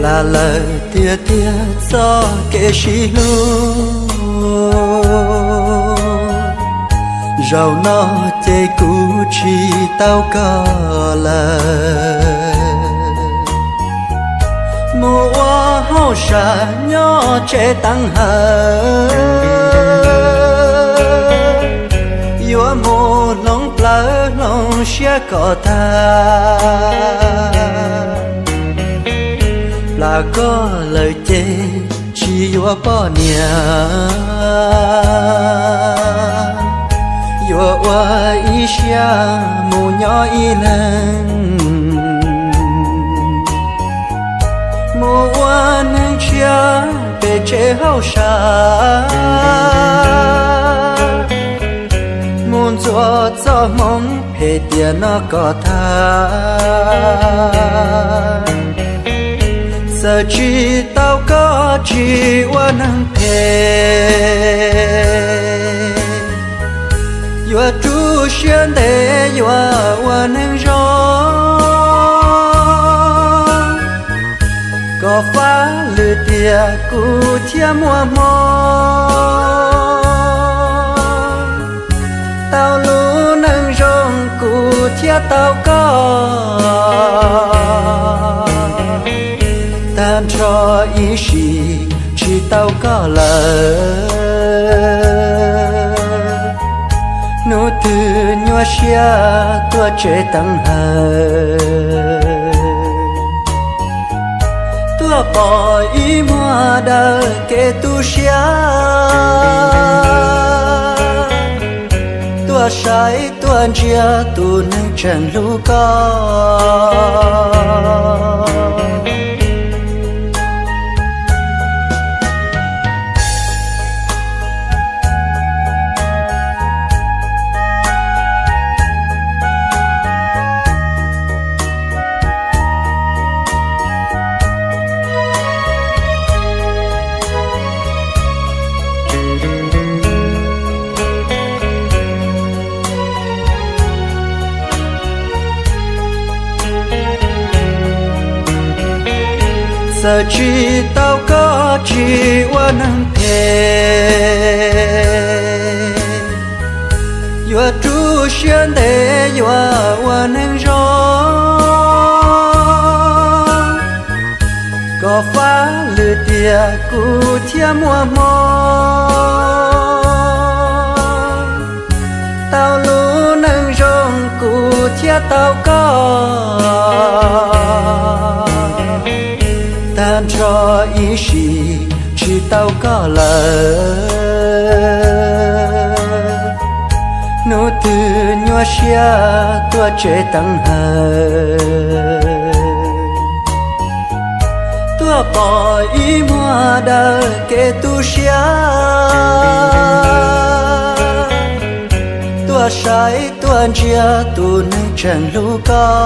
Cas lawm tiag tiag txoj kev sib hlub, zaum no ces kuv tsis tau koj lawm. Mus ua hauj sam nyob tsev teev hawm, yuav mus hloov plawv hloov siab kom tag. Plam koj lawm ces tsis yuav poj niam, yuav ua ib siab mus nyob ib leeg, mus ua neeg tshiab pem tsev hauj sam, mus ntxuav txoj hmoov phem tiam no kom tag. Txawm tsis tau koj tsis ua neeg phem, yuav rub siab ntev yuav ua neeg zoo, kom fab lwm tiam kuv thiaj muaj hmoo. Tau lub neej zoo kuv thiaj tau koj, tag nrho ib sim tsis tau koj lawm. Hnub twg nyuaj siab tuaj tsev teev hawm, tuaj pom ib muag dawb kev tu siab, tuaj saib tuaj ntsia tus neeg tseem hlub koj. Txawm tsis tau koj tsis ua neeg phem, yuav rub siab ntev yuav ua neeg zoo, kom fab lwm tiam kuv thiaj muaj hmoo. Tau lub neej zoo kuv thiaj tau koj, tag nrho ib sim tsis tau koj lawm. Hnub twg nyuaj siab tuaj tsev teev hawm, tuaj pom ib muag dawb kev tu siab, tuaj saib tuaj ntsia tus neeg tseem hlub koj.